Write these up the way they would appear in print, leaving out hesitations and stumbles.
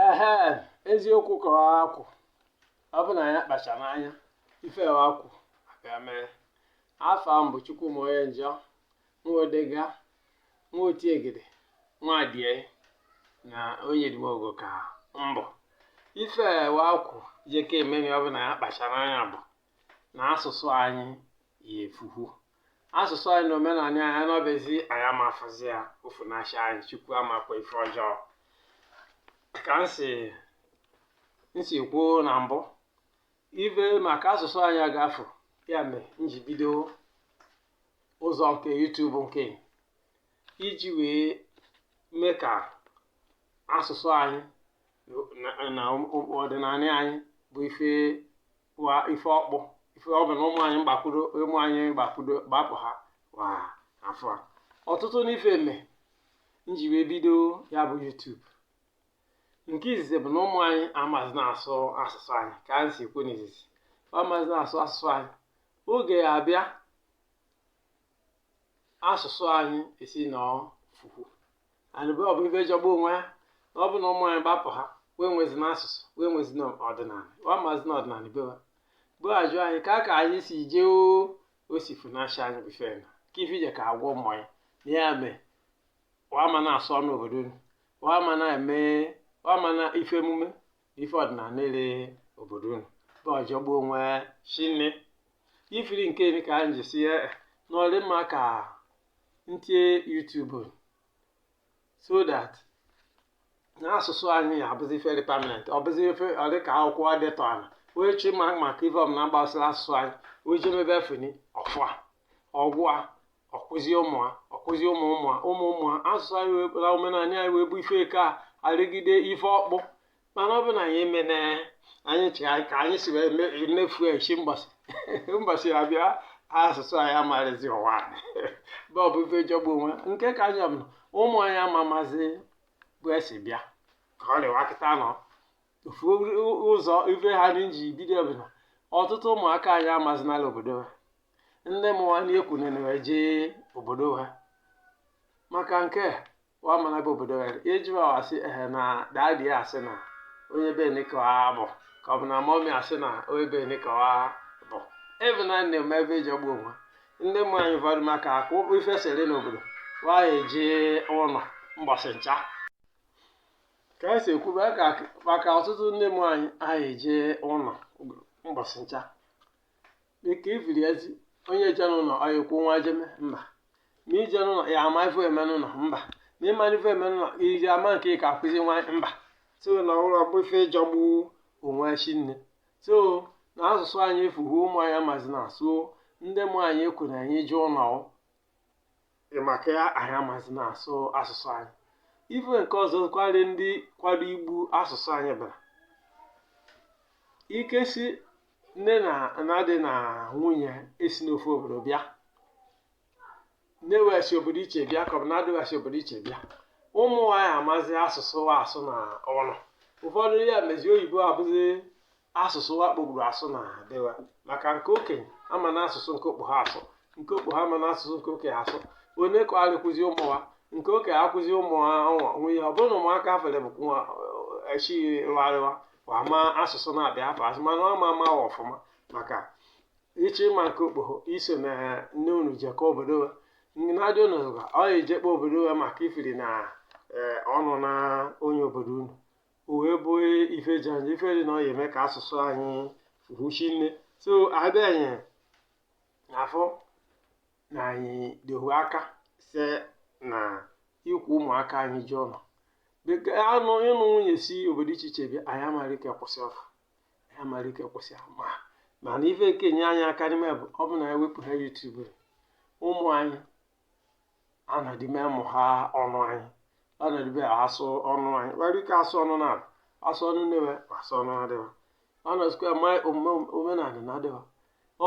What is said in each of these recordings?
Ehe, eziokwu ka akwụ. Ọ bụ na ya kpachara anya ife akwụ abịa mee. Afa m bụ Chukwuma Onyenjọ, nwa Odega, nwa Otiegede, nwa Adie na onye Edimogo ka mbụ. Ife akwụ jeke emeni ọ bụ na ya kpachara anya bụ na asụsụ anyị ya efuhu. Asụsụ anyị na omenala anyị anọbezi anyị amafụzi ya ofunasha anyị. Chukwu amakwa ife ọjọọ. Ka m si kwuo na mbụ, ife maka asụsụ anyị agafu, ya mere m ji bido ụzọ nke YouTube nke iji wee mee ka asụsụ anyị na ọdịnala anyị bụ ife ife ọkpụ, ife ọ bụ na ụmụ anyị mgbakwudo, ụmụ anyị gbakwudo gbapụ ha wa afọ a. Ọtụtụ n'ife eme m ji wee bido ya bụ YouTube. Nke izizi bụ na ụmụ anyị amazi na-asụ asụsụ anyị. Ka anyị si kwu n'izizi, amazi na-asụ asụsụ anyị, oge ya abịa asụsụ anyị esi nọọ fuhu anyị bụ ọ bụ ife jọgbu onwe ya na ọ bụ na ụmụ anyị gbapụ ha wee nwezi na asụsụ, wee nwezi na ọdịnala, wee mazi na ọdịnala bewa bụ ajụ anyị ka anyị si jee o si funasha anyị bụ ife na ka ife ije ka agwọ ụmụ anyị na ya mee wama na-asụ ọnụ obodo unu, wama na-eme, wama na ife emume na ife ọdịnala ele obodo unu bụ ọjọgbu onwe shinne. Ifiri nke ka anyị ji si na ọ dị mma ka ntie YouTube so that na asụsụ anyị abụzi ife dị permanent, ọ bụzi ife ọ dị ka akwụkwọ dịtọ ala wee chi ma maka ife ọbụla gbasara asụsụ anyị wee jee mebe funi ọfụa ọgwụa ọkụzi ụmụ ọkụzi ụmụ ụmụ ụmụ ụmụ asụsụ anyị wee na omenala anyị wee bụ ife eke a arịgide ife ọkpụ. Mana ọ bụ na anyị emene anyị chịa ka anyị si wee mefuo echi mbọsị mbọsị abịa asụsụ anyị amarịzi ụwa bụ ọ bụ ife jọgbu onwe nke ka anyị ọbụla ụmụ anyị amamazi bụ esi bịa ka ọ rịwa kịta nọ ofu ụzọ ife ha ji bido ọbụla. Ọtụtụ ụmụaka anyị amazinala obodo ha, ndị mụwa na-ekwunene wee jee obodo ha maka nke wa mana bụ obodo ha ejiwa asị ehe na daddy asị na onye be ka ọ bụ ka ọ bụ na mummy asị na onye be ka ọ bụ ebe na nne m ebe eji ọgbu onwe ndị mụ anyị ụfọdụ maka akụ ife sere n'obodo wa eje ụlọ mbọsị ncha ka anyị si ekwube maka ọtụtụ ndị mụ anyị anyị eje ụlọ mbọsị ncha dịka ifiri ezi onye je n'ụlọ ọ ekwu nwa jeme mba ma ije n'ụlọ ya ama ife eme n'ụlọ mba ma ịma ife eme n'ụlọ iji ama nke ị ka akụzi nwa mba. So na ụlọ bụ ife ịjọgbu onwe chinne. So na asụsụ anyị efuhu, ụmụ anyị amazi na asụ, ndị mụ anyị ekwu na anyị je ụlọ maka ya anyị amazi na asụ asụsụ anyị. Ife nke ọzọ kwari ndị kwado igbu asụsụ anyị bara ike si nne na na dị na nwunye esi n'ofu obodo bịa, nne wee si obodo iche bịa ka ọ bụ na adịghị obodo iche bịa, ụmụ anyị amazi asụsụ asụ na ọnụ. Ụfọdụ ya mezi oyibo abụzi asụsụ wakpogburu asụ na dịwa maka nke okenye ama na asụsụ nke okpo ha asụ, nke okpo ha ama na asụsụ nke okenye asụ. Onye ka alịkwụzi ụmụ ha nke okenye akwụzi ụmụ ha nwunye ọ bụrụ na ụmụaka afere bụkwa echi rụgharịwa ama asụsụ na-abịa afọ asụ mana ọ ma ama ọfụma maka ịchọ ịma nke okpogho iso na nne unu jekọ obodo na-adị unu ọ ejekpa obodo ya maka ifiri na ọnụ na onye obodo unu o wee bụ ife ji anya ife dị na ọ ya eme ka asụsụ anyị fuhuchi nne. So abịa anyị afọ na anyị dowe aka se na ikwu ụmụaka anyị ji ụlọ anụ ịnụ nwunye si obodo iche iche bịa, anyị amara ike kwụsị ọfụ, anyị amara ike kwụsị ma mana ife nke nye anyị aka n'ime bụ ọ bụ na ewepụ ha YouTube ụmụ anyị anọdịme mụ ha ọnụ anyị ọnọdịbe asụ ọnụ anyị nwere ike asụ ọnụ na asụ ọnụ newe asụ ọnụ adịwa ọnọzikwa ma omenala na adịwa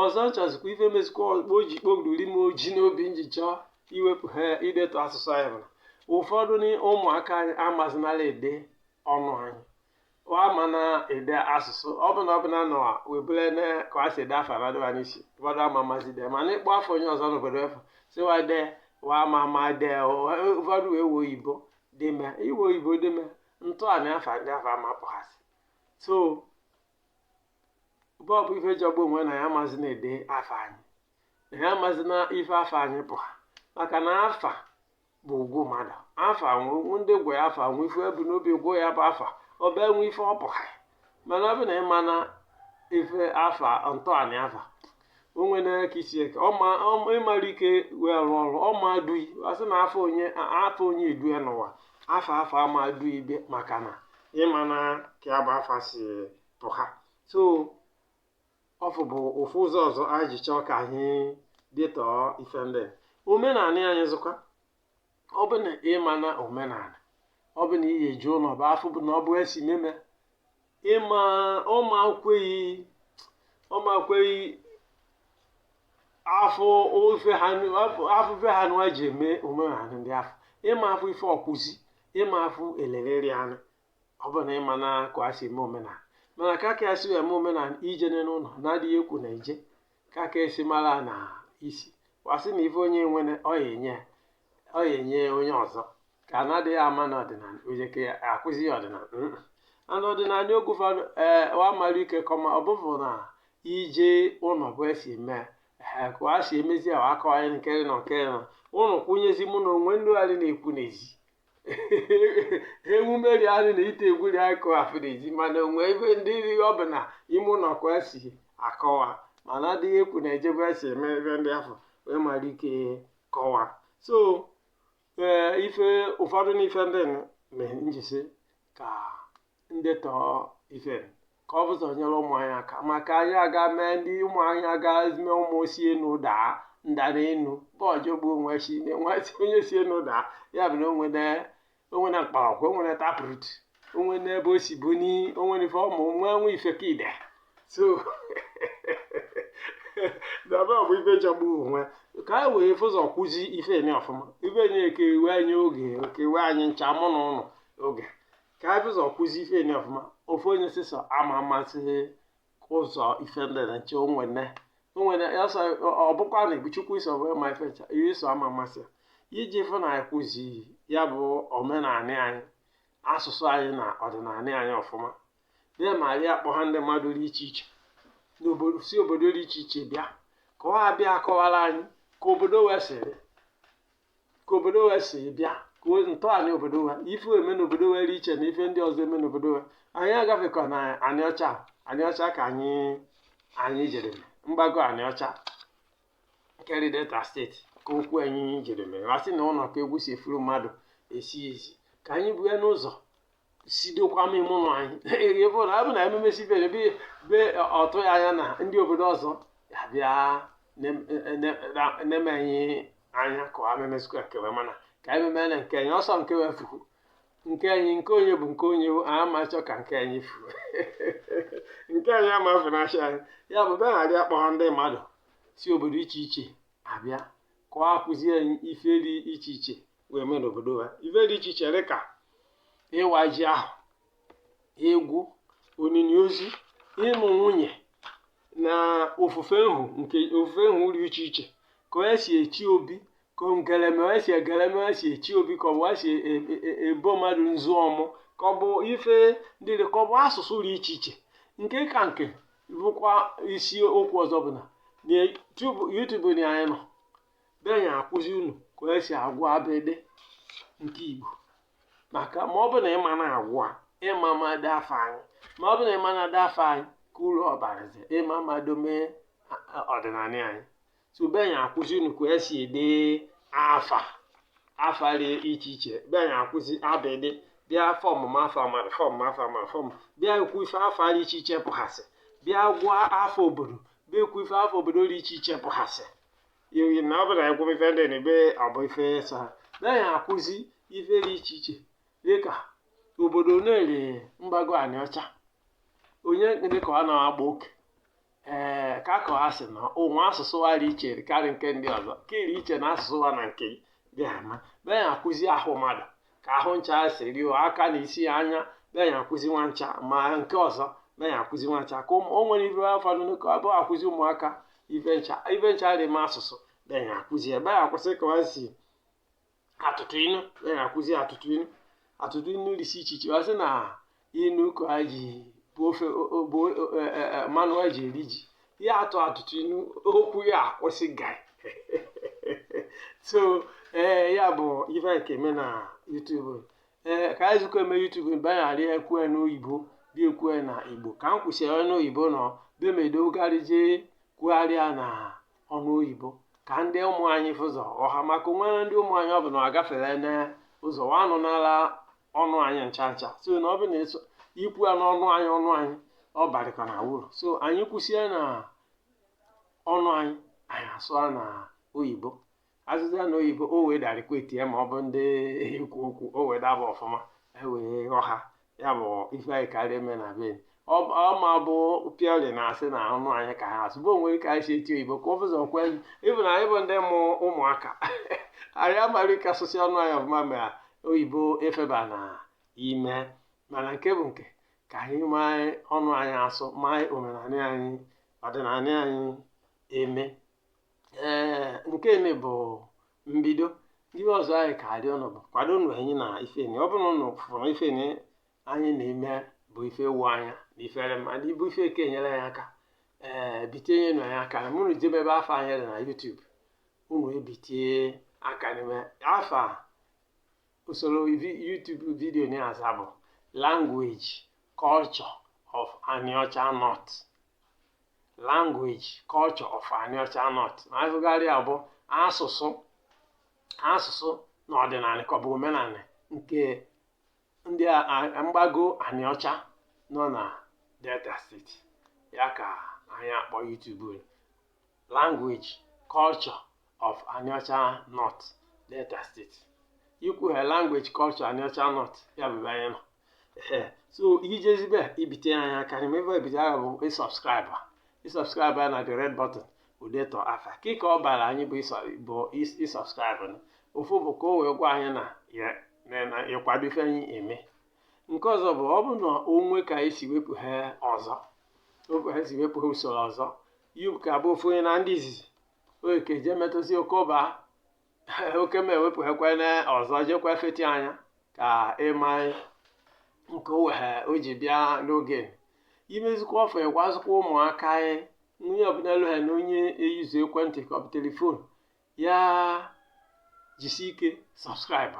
ọzọ nchọzikwa ife mezikwa o ji kpogbururi m oji n'obi nji chọọ iwepụ ha idetu asụsụ anyị bụ ụfọdụ ụmụaka anyị amazinala ede ọnụ anyị ama na ede asụsụ ọbụna ọbụla nọ webule na ka a si ede afa adịwa n'isi ụfọdụ ama amazi dee mana ịkpọ afọ onye ọzọ n'obodo efu siwa dee wa ama ama dee ụfọdụ wee we oyibo deme iwe oyibo deme. Ntọala afa ndị afa amapụghasị. So bọbụ ife jọgbu onwe na ya amazi na-ede afa anyị, na ya amazi na ife afa anyị pụ ha, maka na afa bụ ugwu mmadụ. Afa ndị gwa ya afa nwe ife ebu n'obi gwuo ya bụ afa, ọ bụ enwe ife ọ pụha. Mana ọ bụ na ịma na ife afa, ntọala afa onwe na ka isi eke ịmara ike wee rụọ ọrụ ọma dui asị na afọ onye, afa onye edu ya n'ụwa, afa afa ama dui be, maka na ịma na ka ya bụ afa si pụha. So ọfụ bụ ofu ụzọ ọzọ anyị ji chọọ ka anyị detọọ ife ndị omenala anyị. Zụkwa ọ bụ na ịma na omenala, ọ bụ na iyi eju ụlọ bụ afọ bụ na ọ bụ esi meme ịma ọma kweghị, ọma kweghị afọ ofe ha, afụfe ha nwa ji eme omenala ndị afọ, ịma afọ ife ọkwụzi, ịma afọ elereri anya. Ọ bụ na ịma na ka a si eme omenala, mana ka ka esi eme omenala ije n'ụlọ na-adịghị ekwu na ije ka ka esi mara na isi wasị na ife onye nwere ọ ya enye, ọ ya enye onye ọzọ, ka a na-adịghị ama na ọdịnala oje ka akụzi ya ọdịnala ana ọdịnala. Oge ụfọdụ ee wa mara ike kọma ọ bụfụ na ije ụlọ bụ esi eme ee ka a si emezi ahụ akọwanye nke na nke na ụnụ kwụnyezi mụ na onwe ndị anyị na-ekwu n'ezi emume ri anyị na ite egwu ri anyị kọ afụ n'ezi, mana onwe ebe ndị ọ bụ na ime ụlọ ka esi akọwa, mana adịghị ekwu na ejebe esi eme ebe ndị afọ wee mara ike kọwa. So ee ife ụfọdụ n'ife ndị mee njisi ka ndetọ ife ka ọ bụzọ nyere ụmụ anyị aka, maka anyị aga mee ndị ụmụ anyị aga mee ụmụ si enu daa nda n'enu bọọjụ gbuo onwe si onye si enu daa, ya bụ na onwe na mkpọrọgwụ, onwe na taproot, onwe n'ebe o si bụ ni onwe ife ọmụ nwe nwe ife ka ide. So daba ọ bụ ife jọgbu onwe ka anyị wee fụzọ kwụzi ife ni ọfụma, ife ni ekewe anyị oge ekewe anyị ncha mụ na ụnụ oge ka anyị fụzọ kwụzi ife ni ọfụma. Ofu onye sịsọ ama amasị ụzọ ife ndị na nche onwene onwene ọsọ ọ bụkwa na Chukwu iso wee ma ife ncha ihe iso ama amasị iji fụ na anyị kwụzi ya bụ omenala anyị, asụsụ anyị na ọdịnala anyị ọfụma. Bịa ma ya akpọ ha ndị mmadụ dị iche iche n'obodo si obodo dị iche iche bịa ka ọ abịa akọwara anyị ka obodo wee si dị, ka obodo wee si bịa, ka ntọala obodo wee ife eme n'obodo wee dị iche na ife ndị ọzọ eme n'obodo wee. Anyị agafekọ na Anịọcha, Anịọcha ka anyị jere mgbago Anịọcha nke dị Delta Steeti ka okwu anyị jere mere asị na ụlọ ka egwu si efuru mmadụ esi ezi ka anyị bue n'ụzọ sidokwa ime ụlọ anyị ebe na abụ na ememe si bere be ọtụ ya anya na ndị obodo ọzọ ya bịa neme anyị anya ka ọ memesikwa nkewe, mana ka ememe na nke anyị ọsọ nke wee fuhu nke anyị, nke onye bụ nke onye ama chọ ka nke anyị fuo, nke anyị ama funasị anyị. Ya bụ be ghara akpọ ha ndị mmadụ si obodo iche iche abịa ka ọ akụzie anyị ife dị iche iche wee mee n'obodo ha, ife dị iche iche dịka ịwa ji ahụ, egwu onyinye ozi, ịnụ nwunye na ofufe nhụ, nke ofufe nhụ dị iche iche, ka o si echi obi, ka ngeleme o si egeleme o si echi obi, ka ọ bụ si ebo mmadụ nzu ọmụ, ka ọ bụ ife ndị dị, ka ọ bụ asụsụ dị iche iche. Nke ka nke bụkwa isi okwu ọzọ bụ na YouTube na anyị nọ benya akụzi unu ka esi agụ abịdị nke Igbo, maka ma ọ bụ na ịma na-agwụ a ịma mmadụ afọ anyị, ma ọ bụ na ịma na-ada afọ anyị ka uru ọbarazi ịma mmadụ mee ọdịnala anyị. So benya akụzi unu ka esi ede afa, afa dị iche iche, benya akụzi abịdị, bịa fọm afa mmadụ, fọm afa mmadụ, fọm bịa ekwu ife afa dị iche iche pụghasị, bịa gwa afa obodo, bịa ekwu ife afa obodo dị iche iche pụghasị na ọ bụ na ekwu ife ndị na ebe ọ bụ ife sa benya akụzi ife dị iche iche dịka obodo na-ere mgbago Anịọcha onye dịka ọ na-agba oke ee ka ka ha sị na ụmụ asụsụ ha dị iche karị nke ndị ọzọ ka iri iche na asụsụ ha na nke bịa ma bịa akụzi ahụ mmadụ ka ahụ ncha si rio aka na isi ya anya, bịa akụzi nwa ncha ma nke ọzọ bịa akụzi nwa ncha ka o nwere ife ụfọdụ ka ọ bụ akụzi ụmụaka ife ncha, ife ncha dị ma asụsụ bịa akụzi ya, bịa akwụsị ka ha si atụtụ inu, bịa akụzi atụtụ inu. Atụtụ inu dịsị iche iche, wasị na inu ka a ji bụ ofe bụ mmanụ e ji eri ji. Ya atụ atụtụ inu okwu ya akwụsị gai. So ee, ya bụ ife nke eme na YouTube. Ee, ka anyị zukọ eme YouTube banyere ekwu n'oyibo, bịa ekwu na Igbo. Ka m kwụsịrị n'oyibo nọ be medogarị jee kwugharịa na ọnụ oyibo ka ndị ụmụ anyị fụzọ ọha, maka onwere ndị ụmụ anyị ọ bụ na ọ gafere n'ụzọ wa anụ n'ala ọnụ anyị ncha ncha. So na ọ bụ na ikwu ya n'ọnụ anyị, ọnụ anyị ọ barịkwa na uru. So anyị kwụsịa na ọnụ anyị, anyị asụa na oyibo, azụzịa na oyibo, o wee darịkwa etie ma ọ bụ ndị ekwu okwu o wee daba ọfụma, e wee ghọ ha. Ya bụ ife anyị karịa eme na be ọ ma bụ pịọli na-asị na ọnụ anyị ka ha asụ bụ onwere ka anyị si eti oyibo ka ọ bụzọ kwe. Ịbụ na anyị bụ ndị mụ ụmụaka, anyị amaghị ka asụsị ọnụ anyị ọfụma ma oyibo efeba na ime. Mana nke bụ nke ka anyị maa ọnụ anyị asụ, maa omenala anyị, ọdịnala anyị eme. Ee, nke eme bụ mbido. Ihe ọzọ anyị ka arịọ ụnụ bụ kwado nụ anyị na ifeni. Ọ bụrụ na ụnụ fụrụ ifeni anyị na-eme bụ ife ewu anya na ifere mma na ibu ife eke enyere anyị aka, ee, bitenye nụ anyị aka. Mụnụ jebe ebe afọ anyị dị na YouTube, unu ebitie aka n'ime afa usoro YouTube video na-aza bụ Language Culture of Aniocha North. Language Culture of Aniocha North na azụgharị abụ asụsụ na ọdịnala ka ọ bụ omenala nke ndị mgbago Aniocha nọ na Delta Steeti. Ya ka anyị akpọ YouTube Language Culture of Aniocha North, Delta State. Ikwu ha Language Culture Aniocha North, ya bụ ebe anyị nọ. Ee, so ijezibe ibite anyị aka n'ime ebe ebite aka bụ ị subscribe, ị subscribe na the red button udetọ afa ka ọ bara anyị bụ ị subscribe. Ofu bụ ka o wee gwa anyị na ịkwado ife anyị eme. Nke ọzọ bụ ọ bụ na onwe ka anyị si wepụ ha ọzọ, ha si wepụ ha usoro ọzọ yu ka bụ ofu onye na ndị izizi oge ka eje metụzi oke ụba oke ma ewepụ ha ọzọ jekwa feti anya ka ịma nke o wee o ji bịa n'oge imezikwa ọfọ ịgwazikwa ụmụaka anyị. Onye ọbụla elu ha na onye eyuzu ekwentị ka ọ bụ telephone ya, jisi ike subscribe.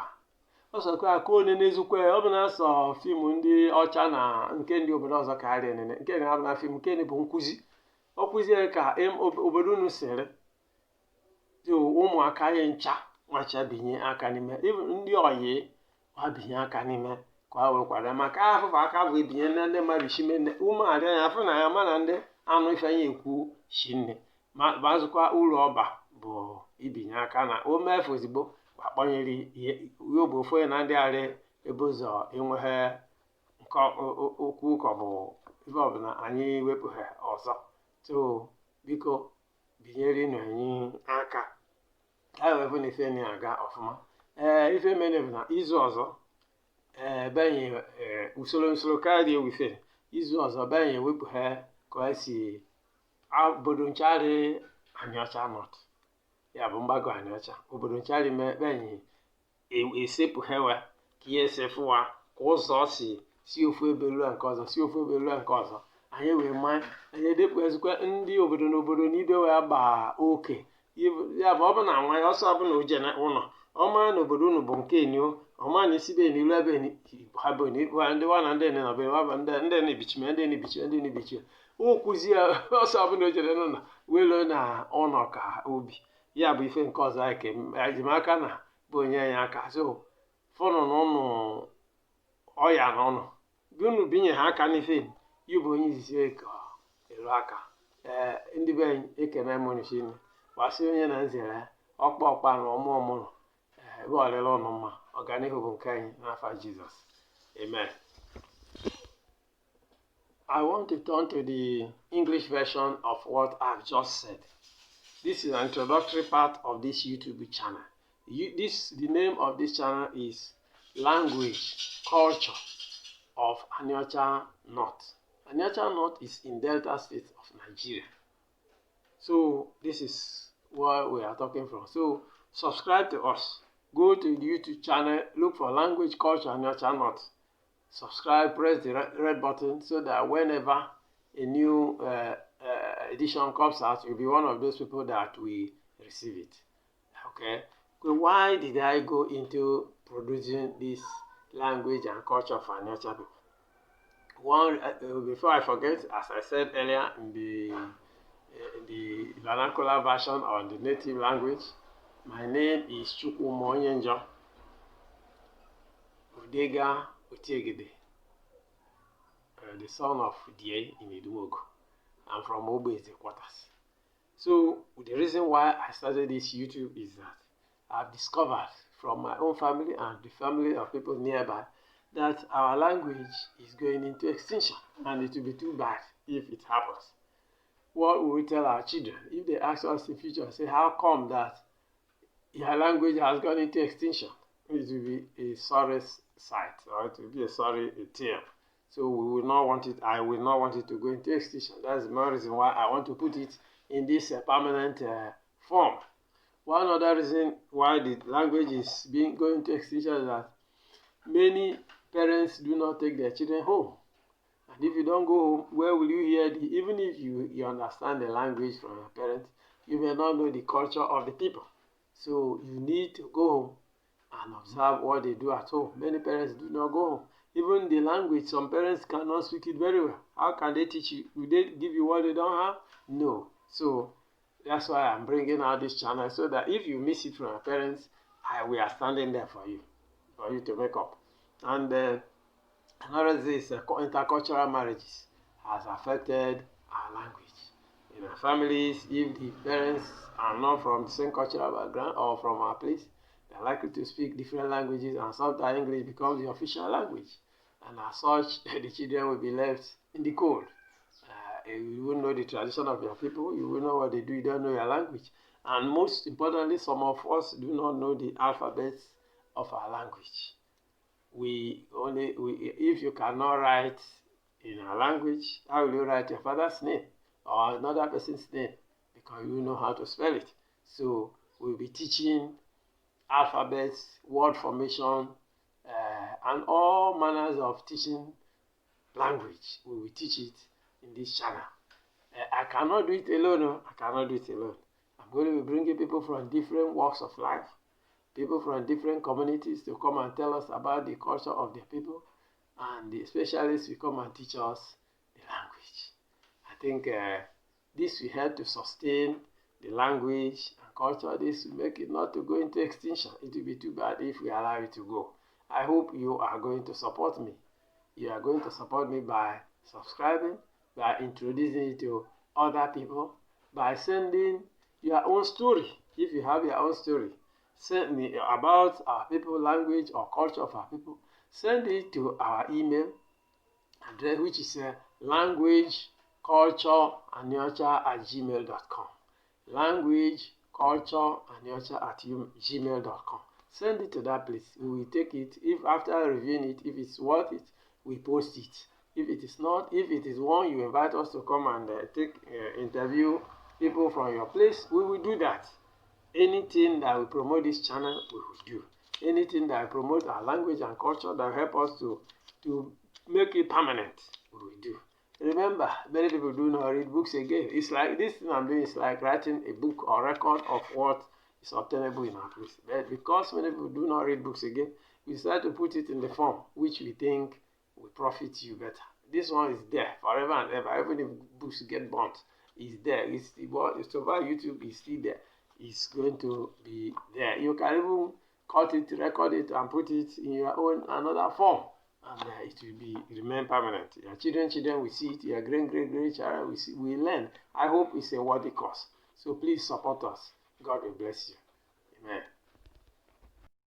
Ọ subscribe ka onye n'ezikwa ọ bụ na asọ film ndị ọcha na nke ndị obodo ọzọ ka arịa enene nke na-abụ na film nke bụ nkụzi ọ kụzie ka obodo unu siri dị. Ụmụaka anyị ncha nwacha binye aka n'ime ndị oyi ha binye aka n'ime ka ha wee kwado maka afụfụ aka bụ ebinye na ndị mmadụ shime ume arịa ya afụ na ya ma na ndị anụ ife anyị ekwu shinne ma bazụkwa uru ọba bụ ibinye aka na o mefu ozigbo akpọnyere ihe bụ ofu onye na ndị arị ebe ụzọ enweghị nke okwu ka ọ bụ ife ọbụla anyị wepụ ha ọzọ. So biko binyere ịnụ anyị aka ka anyị wee fụ na ife na-aga ọfụma. Ee, ife mere bụ na izu ọzọ, ee, benye usoro karịa ewu ife izu ọzọ benye ewepụ ha ka esi obodo nchari Aniocha North, ya bụ mgbago Aniocha, obodo nchari benye esepụ hewe ka ihe esi fụwa ka ụzọ si ofu ebe ruo nke ọzọ, si ofu ebe ruo nke ọzọ. Anyị wee maa anyị edepụ ezikwa ndị obodo na obodo na ibe wee gbaa oke. Ya bụ ọ bụ na nwa ya ọsọ bụ na oje na ụlọ ọma na obodo unu bụ nke enyo ọma na isi be n'ilu ebe ha bụ ndị wa na ndị na be wa ndị ndị na-ebichime ndị na-ebichime ndị na-ebichime okwuzi ya ọsọ bụ na o jere n'ụlọ welo na ụlọ ka obi. Ya bụ ife nke ọzọ anyị ka ejimaka na bụ onye anyị aka. So fọnụ na ụnụ ọya na ụnụ unu binye ha aka n'ife yi bụ onye izizi ka elu aka. Ee, ndị be anyị, ekene m unu shine gbasị onye na nzere ọkpa ọkpa na ọmụ ọmụrụ ebe ọlịla ụnụ mma. Ọganihu bụ nke anyị n'afa Jizọs, amen. I want to turn to the English version of what I've just said. This is an introductory part of this YouTube channel. The name of this channel is Language Culture of Aniocha North. Aniocha North is in Delta State of Nigeria. So this is where we are talking from. So subscribe to us. Go to the YouTube channel, look for Language, Culture, Aniocha North. Subscribe, press the red button so that whenever a new edition comes out, you'll be one of those people that will receive it. Okay. Why did I go into producing this language and culture for Aniocha people? One, before I forget, as I said earlier in the vernacular version or the native language, my name is Chukwuma Onyenjo Udega Otiegede, the son of Die in Idumogwu. I'm from Ogbeze quarters. So the reason why I started this YouTube is that I've discovered from my own family and the family of people nearby that our language is going into extinction, and it will be too bad if it happens. What will we tell our children if they ask us in future, say, how come that your language has gone into extinction? It will be a sorry sight, or it will be a sorry tale. So we will not want it. I will not want it to go into extinction. That's the main reason why I want to put it in this permanent form. One other reason why the language is being going into extinction is that many parents do not take their children home. And if you don't go home, where will you hear the, even if you understand the language from your parents, you may not know the culture of the people. So you need to go home and observe what they do at home. Many parents do not go home. Even the language, some parents cannot speak it very well. How can they teach you? Will they give you what they don't have? No. So that's why I'm bringing out this channel, so that if you miss it from your parents, we are standing there for you to make up. And another thing is intercultural marriages has affected our language. In our families, if the parents are not from the same cultural background or from our place, they're likely to speak different languages, and sometimes English becomes the official language. And as such, the children will be left in the cold. You won't know the tradition of your people, you will know what they do, you don't know your language. And most importantly, some of us do not know the alphabets of our language. If you cannot write in our language, how will you write your father's name or another person's name? Because you know how to spell it. So we'll be teaching alphabets, word formation, and all manners of teaching language. We will teach it in this channel. I cannot do it alone. No? I cannot do it alone. I'm going to be bringing people from different walks of life, people from different communities to come and tell us about the culture of their people, and the specialists will come and teach us the language. I think this will help to sustain the language and culture. This will make it not to go into extinction. It will be too bad if we allow it to go. I hope you are going to support me. You are going to support me by subscribing, by introducing it to other people, by sending your own story. If you have your own story, send me about our people, language or culture of our people. Send it to our email address, which is languagecultureaniocha@gmail.com. languagecultureaniocha@gmail.com. Send it to that place. We will take it. If after reviewing it, if it's worth it, we post it. If it is not, if it is one you invite us to come and take interview people from your place, we will do that. Anything that will promote this channel, we will do. Anything that will promote our language and culture, that will help us to make it permanent, we will do. Remember, many people do not read books again. It's like this thing I'm doing is like writing a book or record of what is obtainable in our place. But because many people do not read books again, we start to put it in the form which we think will profit you better. This one is there forever and ever. Even if books get burnt, it's there. It's over YouTube, it's still there. It's going to be there. You can even cut it, record it, and put it in your own another form, and it will be remain permanent. Your children will see it. Your great great great child will see, will learn. I hope it's a worthy cause. So please support us. God will bless you. Amen.